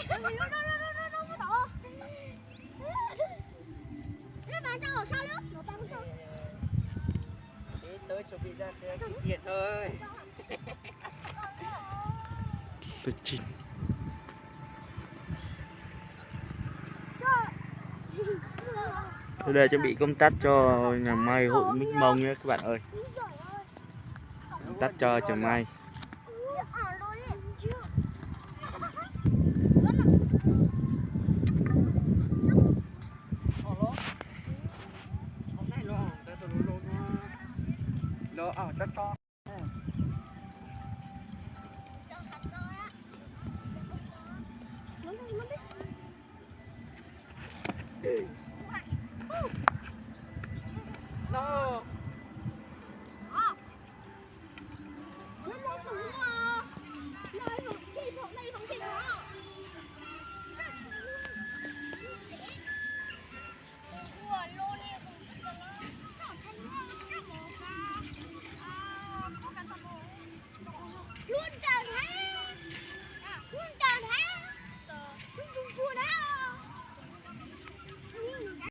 Ê, tớ chuẩn bị ra kia kịp tiền thôi. Tôi chỉnh. Tôi đây chuẩn bị công tắc cho nhà may hội Mít Mông nhé các bạn ơi. Công tắc cho nhà may.